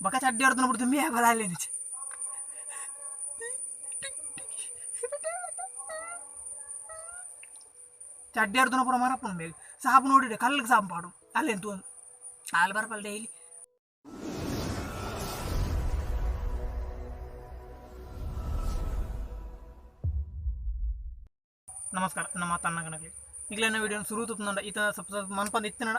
ಬಕ ಚಡ್ಡಿ ಅರ್ಧನ ಬಿಡ್ದು ಮೇ ಬಲಾಲೇನಿಚೆ ಚಡ್ಡಿ ಅರ್ಧನ ಪೂರ ಮರಪ್ಪನ ಬೇಗ ಸಾಪು ನೋಡಿಡೆ ಕಲ್ಲಿಗೆ ಸಾಪು ಪಾಡು ಅಲ್ಲೇನು ತೂಂದು ಹಾಲು ಬರ್ಪಲ್ಲ ಡೈಲಿ. ನಮಸ್ಕಾರ, ನಮ್ಮ ತನ್ನ ಕಣಕ್ಕೆ ಈಗಲೇ ವೀಡಿಯೋನ ಶುರು ತುಪ್ಪಂಡ ಈತ ಸಬ್ಸ್ಕ್ರೈಬ್ ಮನ್ಪಂದು ಇತ್ತಿನಡ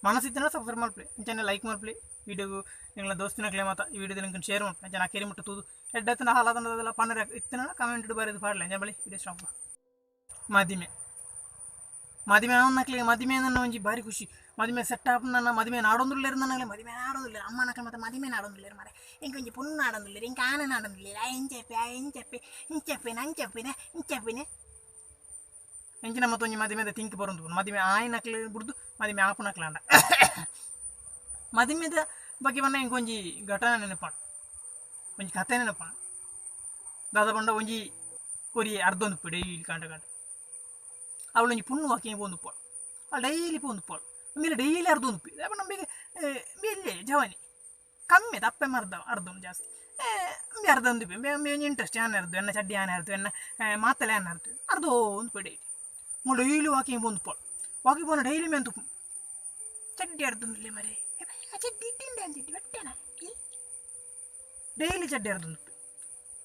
ಮನಸ್ಸಿತ್ತಿನ ಸಬ್ಸ್ಕ್ರೈಬ್ ಮಲ್ಪಲೆ, ಇಂಚನೆ ಲೈಕ್ ಮಲ್ಪಲೆ ವೀಡಿಯೋಗು ನಿಂಗಳ ದೋಸ್ತಿನಕ್ಲೆ ಮಾತ ಈ ವಿಡಿಯೋದ ಲಿಂಕ್ ಶೇರ್ ಮಲ್ಪಲೆ. ಅಂಚನೆ ಕೇರಿ ಮುಟ್ಟ ತೂದು ಎಡ್ಡತ್ತಿನ ಹಾಲಾದನದೆಲ್ಲ ಪನ್ನರ ಇತ್ತಿನ ಕಮೆಂಟ್ ಬರೆದು ಪಾಡಲೆ. ಅಂಚನೆ ಬಳಿ ವಿಡಿಯೋ ಸ್ಟಾಪ್. ಮದಿಮೆ ಮದಿಮೆ ಅವನಕ್ಲೆ ಮದಿಮೆ ನನ್ನ ಒಂಜಿ ಭಾರಿ ಖುಷಿ. ಮದಿಮೆ ಸೆಟ್ ಆಪ್ ನನ್ನ ಮದಿಮೆ ನಾಡೊಂದುಲ್ಲೇರು ನನ್ನಗ್ಲೆ ಮದಿಮೆ ನಾಡೊಂದುಲ್ಲೇರು ಅಮ್ಮ ನಕಲ್ ಮತ್ತೆ ಮದಿಮೆ ನಾಡೊಂದುಲ್ಲೇರು ಮಾರೆ ಇಂಕೊಂಜಿ ಪುಣ್ಣು ನಾಡೊಂದುಲ್ಲೇರು ಇಂಕ ಆನ ನಾಡೊಂದುಲ್ಲೇರು ಇಂಚಪ್ಪೆ ಇಂಚಪ್ಪೆ ಇಂಚಪ್ಪೆನ ಅಂಚಪ್ಪೆನ ಇಂಚಪ್ಪೆನೆ ಎಂಚಿನ ಮತ್ತೊಂಜಿ ಮದಿಮೆದ ತಿಂಕ್ ಬರೊಂದು ಮದಿಮೆ ಆಯ್ನಕ್ಲೆ ಬುಡ್ದು ಮದಿಮೆ ಆಪುನಕ್ಲಾಂಡ ಮದಿಮೆದ ಬಗ್ಗೆ ಬನ್ನ ಇಂಕೊಂಜಿ ಘಟನೆ ನೆನಪಾಂಡು ಒಂಜಿ ಕತೆ ನೆನಪಾಂಡು. ದಾದ ಪಂಡ ಒಂಜಿ ಒರಿ ಅರ್ಧೊಂದು ಡೈಲಿ ಕಾಂಡ ಕಾಂಡ ಅವಳೊಂಜಿ ಪುಣ್ಣು ವಾಕಿಂಗ್ ಪೋಂದು ಪೋಳು ಅವಳು ಡೈಲಿ ಪೋಂದು ಪೋಳು ಮೇಲೆ ಡೈಲಿ ಅರ್ಧೊಂದು ಪಿ ನಮಗೆ ಮೇಲೆ ಜವಾನಿ ಕಮ್ಮಿ ತಪ್ಪೆ ಮರ್ದ ಅರ್ಧೊಂದು ಜಾಸ್ತಿ ಅಂಬೆ ಅರ್ಧೊಂದು ಪಿ ಅಂಬೆ ಒಂಜಿ ಇಂಟ್ರೆಸ್ಟ್ ಯಾನ್ ಅರ್ದು ಎನ್ನ ಚಡ್ಡಿ ಯಾನ್ ಅರ್ದು ಎನ್ನ ಮಾತಲೆ ಯಾನ್ ಅರ್ದು ಅರ್ಧೋ ಒಂದು ಪಿ ಡೈಲಿ ಮು ಡೈಲಿ ವಾಕಿಂಗ್ ಪೋಂದು ಪೋಳು ವಾಕಿಂಗ್ ಪೋನ ಡೈಲಿ ಮೇನ್ ತುಪ್ಪು ಚಡ್ಡಿ ಅರ್ಧೊಂದುಲ್ಲೆ ಮರೆ ಚಡ್ಡಿ ಇಟ್ಟಿಂಡೆ ಅಂಚಡ್ಡಿ ಬಟ್ಟೆನ ಡೈಲಿ ಚಡ್ಡಿ ಅರ್ಧೊಂದು ಪಿ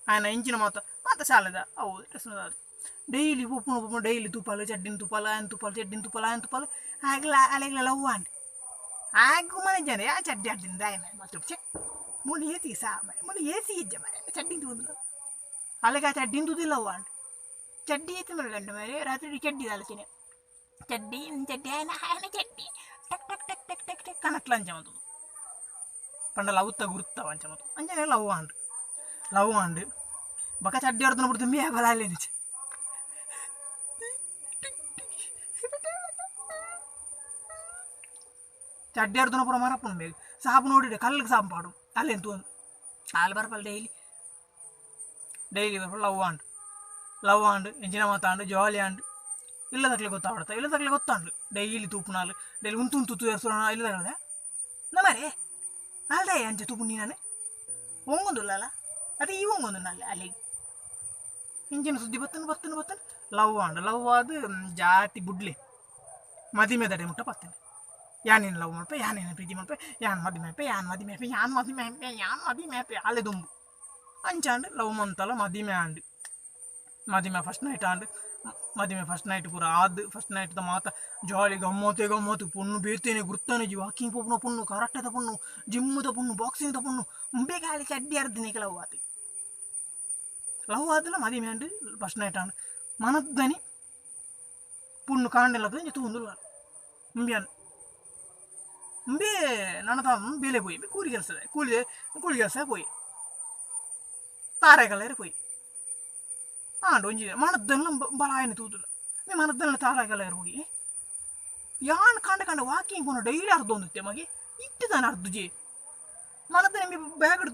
ಆಯನ ಇಂಚಿನ ಮಾತ ಮಾತ ಶಾಲೆದ ಅವು ಡೈಲಿ ಉಪ್ಪುನ ಉಪ್ಪು ಡೈಲಿ ತುಪಾಲು ಚಡ್ಡಿನ ತುಪಾಲ ಆಯನ ತುಪಾಲು ಚಡ್ಡಿನ ತುಪಾಲ ಆಯನ ತುಪಾಲು ಆಗ್ಲ ಅಲೆಗ್ಲ ಲವ್ ಆಂಡ್ ಆಗ ಮನೆ ಜನ ಆ ಚಡ್ಡಿ ಅರ್ದಿನ ದಾಯ ಮತ್ತೆ ಚೆಕ್ ಮುಳಿ ಏಸಿ ಸಾ ಮುಳಿ ಏಸಿ ಇಜ್ಜ ಮರೆ ಚಡ್ಡಿನ ತೂದು ಅಲೆಗ ಆ ಚಡ್ಡಿನ ತೂದು ಲವ್ ಆಂಡ್ ಚಡ್ಡಿ ಏತಿ ಮರಗಂಡು ಮರೆ ರಾತ್ರಿ ಚಡ್ಡಿ ಆಲೋಚನೆ ಚಡ್ಡಿ ಚಡ್ಡಿ ಆಯನ ಆಯನ ಚಡ್ಡಿ ಟಕ್ ಟಕ್ ಟಕ್ ಟಕ್ ಟಕ್ ಟಕ್ ಕನಕ್ಲ ಅಂಚ ಮತ್ತು ಪಂಡ ಲವ್ತ ಗುರುತ್ತವ ಅಂಚ ಮತ್ತು ಅಂಚನೆ ಲವ್ ಆಂಡ್ ಲವ್ ಆಂಡ್ ಬಕ ಚಡ್ಡಿ ಅರ್ಧನ ಬಿಡ್ದು ಮೇ ಬಲಾಲೇನಿಚೆ ಚಡ್ಡಿ ಅರ್ಧನ ಪೂರ ಮರಪ್ಪನ ಬೇಗ ಸಾಪು ನೋಡಿಡೆ ಕಲ್ಲಿಗೆ ಸಾಪು ಪಾಡು ಅಲ್ಲೇನು ತೂಂದು ಹಾಲು ಬರ್ಪಲ್ಲ ಡೈಲಿ ಡೈಲಿ ಬರ್ಪಲ್ಲ ಲವ್ ಆಂಡ್ ಲವ್ ಆಂಡ್ ಎಂಚಿನ ಮಾತಾಂಡು ಜಾಲಿ ಆಂಡ್ ಇಲ್ಲದಕ್ಲೆ ಗೊತ್ತಾಗ್ಬಿಡ್ತ ಇಲ್ಲದಕ್ಲೆ ಗೊತ್ತಾಂಡು ಡೈಲಿ ತೂಪುನಾಲು ಡೈಲಿ ಉಂತು ಉಂತು ತೂಯರ್ಸುರ ಇಲ್ಲದಕ್ಲೆ ನಮರೇ ಅಲ್ದಾಯ ಅಂಚೆ ತೂಪು ನೀನಾನೆ ಒಂಗೊಂದುಲ್ಲಲ್ಲ ಅದೇ ಈ ಒಂಗೊಂದು ನಾಳೆ ಅಲ್ಲಿಗೆ ಇಂಚಿನ ಸುದ್ದಿ ಬತ್ತನ ಬತ್ತನ ಬತ್ತನ ಲವ್ ಆಂಡ್ ಲವ್ ಆದು ಜಾತಿ ಬುಡ್ಲಿ ಮದಿಮೆ ದಡೆ ಮುಟ್ಟ ಬತ್ತೇನೆ ಯಾನೇನು ಲವ್ ಮಲ್ಪೆ ಯಾನೇನು ಪ್ರೀತಿ ಮಲ್ಪೆ ಯಾನ್ ಮದಿಮೆ ಅಪ್ಪೆ ಯಾನ್ ಮದಿಮೆ ಅಪ್ಪೆ ಯಾನ್ ಮದಿಮೆ ಅಪ್ಪೆ ಯಾನ್ ಮದಿಮೆ ಅಪ್ಪೆ ಅಲ್ಲೇ ದುಂಬು ಅಂಚಾಂಡ್ ಲವ್ ಮಂತಲ ಮದಿಮೆ ಆಂಡ್ ಮದಿಮೆ ಫಸ್ಟ್ ನೈಟ್ ಆಂಡ್ ಮದಿಮೆ ಫಸ್ಟ್ ನೈಟ್ ಪೂರ ಆದ್ ಫಸ್ಟ್ ನೈಟ್ ದ ಮಾತ ಜಾಲಿ ಗಮ್ಮತೆ ಗಮ್ಮತ್ತು ಪೊಣ್ಣು ಬೇತೇನೆ ಗುರ್ತಾನೆ ಜಿ ವಾಕಿಂಗ್ ಪೋಪುನ ಪೊಣ್ಣು ಕರಾಟೆದ ಪೊಣ್ಣು ಜಿಮ್ಮುದ ಪೊಣ್ಣು ಬಾಕ್ಸಿಂಗ್ ದ ಪೊಣ್ಣು ಉಂಬೆ ಗಾಳಿ ಚಡ್ಡಿ ಅರ್ಧನೆ ಲವ್ ಆತು ಲವ್ ಆದಲ ಮದಿಮೆ ಆಂಡ್ ಫಸ್ಟ್ ನೈಟ್ ಆಂಡ್ ಮನದ್ದನಿ ಪೊಣ್ಣು ಕಾಂಡೆಲ್ಲ ತೂಂದುಲ್ಲ ಉಂಬ್ಯಾನ್ ಉಂಬೆ ನನ್ನ ಬೇಲೆ ಪೋಯಿ ಕೂಲಿ ಕೆಲಸದ ಕೂಲಿ ಕೂಲಿ ಕೆಲಸ ಪೋಯಿ ತಾರೆಗಲ್ಲೇರು ಪೋಯಿ ಆಂಡ್ ಒಂಜಿ ಮನದ್ದಲ್ಲ ಬಲಾಯನ ತೂದುಲ್ಲ ಮೇ ಮನದ್ದಲ್ಲ ತಾರೆಗಲ್ಲೇರು ಹೋಗಿ ಯಾನ್ ಕಾಂಡ ಕಾಂಡ ವಾಕಿಂಗ್ ಪೋನ ಡೈಲಿ ಅರ್ಧ ಒಂದುತ್ತೆ ಮಗೆ ಇಟ್ಟಿದ್ದಾನೆ ಅರ್ಧ ಜಿ ಮನದ್ದ ನಿಮಗೆ ಬ್ಯಾಗ್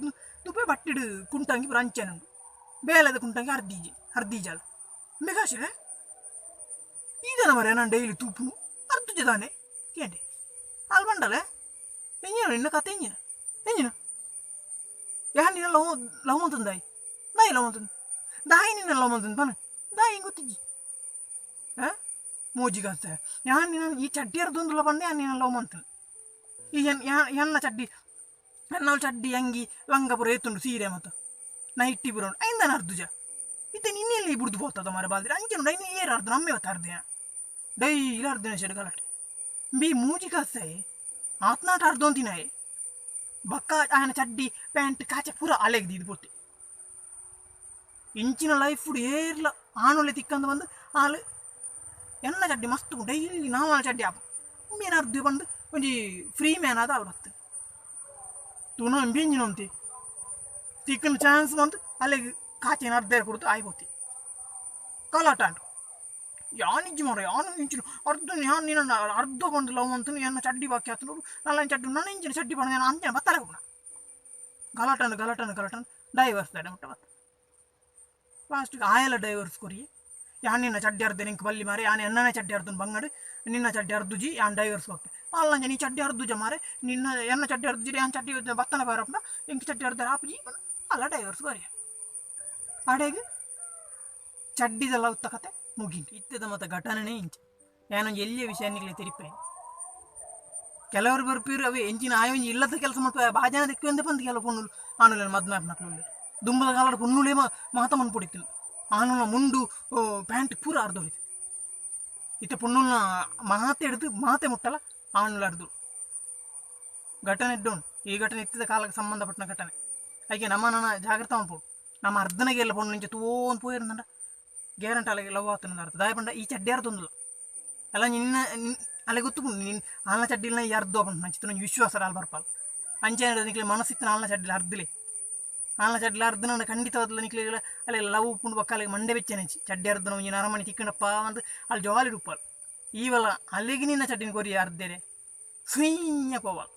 ತುಪ್ಪೆ ಬಟ್ಟಿಡು ಕುಂಟಂಗಿ ಪೂರ ಅಂಚೆನುಂಡು ಬೇಲೆದ ಕುಂಟಂಗಿ ಅರ್ಧೀಜಿ ಅರ್ಧೀಜಾಲ ಮೆಗಾಶಿರೆ ಈದನ ಮರೆ ನಾನು ಡೈಲಿ ತೂಪುನು ಅರ್ಧಜೆ ತಾನೆ ಕೇಂಡೆ ಅಲ್ಲಿ ಬಂಡಲೆ ಎಂಜಿನ ನಿನ್ನ ಕತೆ ಎಂಜಿನ ಎಂಜಿನ ಯಾನ್ ನಿನ್ನ ಲವ್ ಲವ್ ಮಂತಂದಾಯಿ ದಾಯಿ ಲವ್ ಮಂತಂದು ದಾಯಿ ನಿನ್ನ ಲವ್ ಮಂತಂದು ಪನ ದಾಯಿ ಹೆಂಗೆ ಗೊತ್ತಿಜ್ಜಿ ಹಾಂ ಮೋಜಿ ಕಾಸ್ತ ಯಾನ್ ನಿನ್ನ ಈ ಚಡ್ಡಿ ಅರ್ಧೊಂದುಲ್ಲ ಪಂಡೆ ಯಾನ್ ನಿನ್ನ ಲವ್ ಮಂತಂದು ಈ ಎನ್ನ ಚಡ್ಡಿ ಎನ್ನವಳು ಚಡ್ಡಿ ಅಂಗಿ ಲಂಗ ಪೂರ ಎತ್ತುಂಡು ಸೀರೆ ಮತ್ತು ನೈಟಿ ಪೂರ ಉಂಟು ಐಂದನ ಅರ್ಧುಜ ಇತ್ತೆ ನಿನ್ನೆಲ್ಲಿ ಬುಡ್ದು ಪೋತದ ಮರ ಬಾಲ್ದಿರ ಅಂಚೆ ಉಂಡು ಐನ ಏರು ಅರ್ಧ ನಮ್ಮೆ ಬತ್ತ ಅರ್ಧ ಡೈಲಿ ಅರ್ಧನ ಶೆಡ್ ಗಲಾಟೆ ಬಿ ಮೂಜಿ ಕಾಸ್ತಾಯಿ ಆತ್ನಾಟ ಅರ್ಧೊಂತಿನಾಯೆ ಬಕ್ಕ ఆయన ಚಡ್ಡಿ ಪ್ಯಾಂಟ್ ಕಾಚೆ ಪೂರ ಅಲೆಗ್ ದೀದ್ ಪೋತೆ ಇಂಚಿನ ಲೈಫ್ ಏರ್ಲ ಆಣೊಲೆ ತಿಕ್ಕಂದು ಬಂದು ಆಲು ಎನ್ನ ಚಡ್ಡಿ ಮಸ್ತ್ ಡೈಲಿ ನಾವು ಚಡ್ಡಿ ಆಪ ಉಂಬೇನ ಅರ್ಧ ಬಂದು ಒಂಜಿ ಫ್ರೀ ಮ್ಯಾನ್ ಆದ ಆಲ್ ಬತ್ತು ತುಣ ಇಂಬಿಂಜಿನ ಅಂತಿ ತಿಕ್ಕನ ಚಾನ್ಸ್ ಬಂದು ಅಲ್ಲಿಗೆ ಕಾಚಿನ ಅರ್ಧ ಕೊಡ್ತು ಆಯ್ಬೋತಿ ಕಲಾಟ ಅಂಟು ಯಾನಿಜ್ಜಿ ಮಾರ ಯಾನು ಇಂಚಿನ ಅರ್ಧ ಯಾನ್ ನಿನ್ನ ಅರ್ಧ ಬಂದು ಲವ್ ಅಂತ ಎನ್ನ ಚಡ್ಡಿ ಬಾಕಿ ಆತು ನೋಡು ನಲ್ಲ ಚಡ್ಡಿ ನನ್ನ ಇಂಚಿನ ಚಡ್ಡಿ ಬಂದ ನಾನು ಅಂಚನ ಬತ್ತಾರೆ ಪುನಃ ಗಲಾಟನ್ ಗಲಾಟನ್ ಗಲಾಟನ್ ಡೈವರ್ಸ್ ದಡೆ ಮುಟ್ಟ ಬತ್ತ ಲಾಸ್ಟಿಗೆ ಆಯಲ ಡೈವರ್ಸ್ ಕೊರಿ ಯಾನ್ ನಿನ್ನ ಚಡ್ಡಿ ಅರ್ಧ ನಿಂಗೆ ಬಲ್ಲಿ ಮಾರೆ ಯಾನ್ ಎನ್ನನೇ ಚಡ್ಡಿ ಅರ್ಧನ ಬಂಗಡು ನಿನ್ನ ಚಡ್ಡಿ ಅರ್ಧುಜಿ ಯಾನ್ ಡೈವರ್ಸ್ ಹೋಗ್ತೆ ಆಲ್ನಂಚ ನೀ ಚಡ್ಡಿ ಅರ್ದುಜ ಮಾರೆ, ನಿನ್ನ ಎನ್ನ ಚಡ್ಡಿ ಅರ್ದುಜಿಡ ಯಾನ್ ಚಡ್ಡಿ ಬತ್ತನ ಪೋಯೆರಪುಂಡ ಎಂಕ್ ಚಡ್ಡಿ ಅರ್ದೆರೆ ಆಪುಜಿ ಪಂದ್ ಆಲ ಡೈವರ್ಸ್ ಕೊರಿಯೆ. ಅಡೆಗ್ ಚಡ್ಡಿದ ಲವ್ತ ಕತೆ ಮುಗಿಂಡ್. ಇತ್ತೆದ ಮಾತ ಘಟನೆನೇ ಇಂಚ. ಯಾನೊಂಜಿ ಎಲ್ಯ ವಿಷಯ ನಿಕ್ಲೆಗ್ ತೆರಿಪಾಯೆ. ಕೆಲವರು ಬರ್ಪೆರ್ ಅವೇ ಎಂಚಿನ ಆಯೆ ಒಂಜಿ ಇಲ್ಲದ ಕೆಲಸ ಮಲ್ಪುವೆ ಬಾಜನ ದೆಕ್ಕುವೆಂದೇ ಪಂದ್ ಕೆಲವು ಪೊಣ್ಣುಲು ಆಣುಲೆನ್ ಮದ್ಮೆ ಆಪಿನಕುಲು ಉಲ್ಲೆರ್. ದುಂಬುದ ಕಾಲಡ್ ಪೊಣ್ಣುಲೇ ಮಾತ ಮನ್ಪೊಡಿತ್ತ್ಂಡ್. ಆಣುಲ್ನ ಮುಂಡು ಪ್ಯಾಂಟ್ ಪೂರ ಅರ್ದೊಡಿತ್ತ್ಂಡ್. ಇತ್ತೆ ಪೊಣ್ಣುಲ್ನ ಮಾತೆಡ್ದ್ ಮಾತೆ ಮುಟ್ಟಲ ಆಣುಲು ಅರ್ದೊಡು. ಘಟನೆ ಎಡ್ಡೆ ಉಂಡು. ಈ ಘಟನೆ ಇತ್ತೆದ ಕಾಲಗ್ ಸಂಬಂಧಪಟ್ಟಿನ ಘಟನೆ. ಐಕೆ ನಮ ನನ ಜಾಗ್ರತೆ ಮನ್ಪೊಡು. ನಮ ಅರ್ಧನಗೆ ಎಲ್ಲ ಪೊಣ್ಣು ಇಂಚ ತೂವೊಂದು ಪೋಯೆರ್ಂಡ ಗ್ಯಾರಂಟಿ ಅಲೆಗ್ ಲವ್ ಆತುಂಡು ಅರ್ಥ. ದಾಯೆ ಪಂಡ ಈ ಚಡ್ಡಿ ಅರ್ದೊಂದುಲ್ಲ. ಅಲ್ಲ ನಿನ್ನ ಅಲೆ ಗೊತ್ತುಪುಂಡು ನಿನ್ನ ಆಲ್ನ ಚಡ್ಡಿಲ್ನ ಈ ಅರ್ಧೊ ಪನ್ಪುನ ಅಂಚಿತ್ತಿನ ಒಂಜಿ ವಿಶ್ವಾಸ ಆಲ್ ಬರ್ಪಲ್. ಅಂಚನೆ ನಿಕ್ಲೆ ಮನಸ್ಸಿತ್ತಿನ ಆಲ್ನ ಚಡ್ಡಿಲ್ ಅರ್ದ್ಲೆ. ಆಲ್ನ ಚಡ್ಡಿಲ್ ಅರ್ದ್ಂಡ ಖಂಡಿತವಾದ್ಲ ನಿಕ್ಲೆಗ್ಲ ಅಲೆಗ್ ಲವ್ ಉಪ್ಪುಂಡು ಬೊಕ್ಕ ಅಲೆಗ್ ಮಂಡೆ ಬೆಚ್ಚನೆ ಇಜ್ಜಿ. ಚಡ್ಡಿ ಅರ್ದ್ನ ಒಂಜಿ ನರಮನಿ ತಿಕ್ಕ್ಂಡಪ್ಪ ಪಂದ್ ಆಲ್ ಜಾಲಿಡ್ ಉಪ್ಪಲ್. ಈವಲ ಅಲೆಗ್ ನಿನ್ನ ಚಡ್ಡಿನ್ ಕೊರಿಯೆ ಅರ್ದೆರೆ ಸುಯ್ಯ ಪೋವಲ್.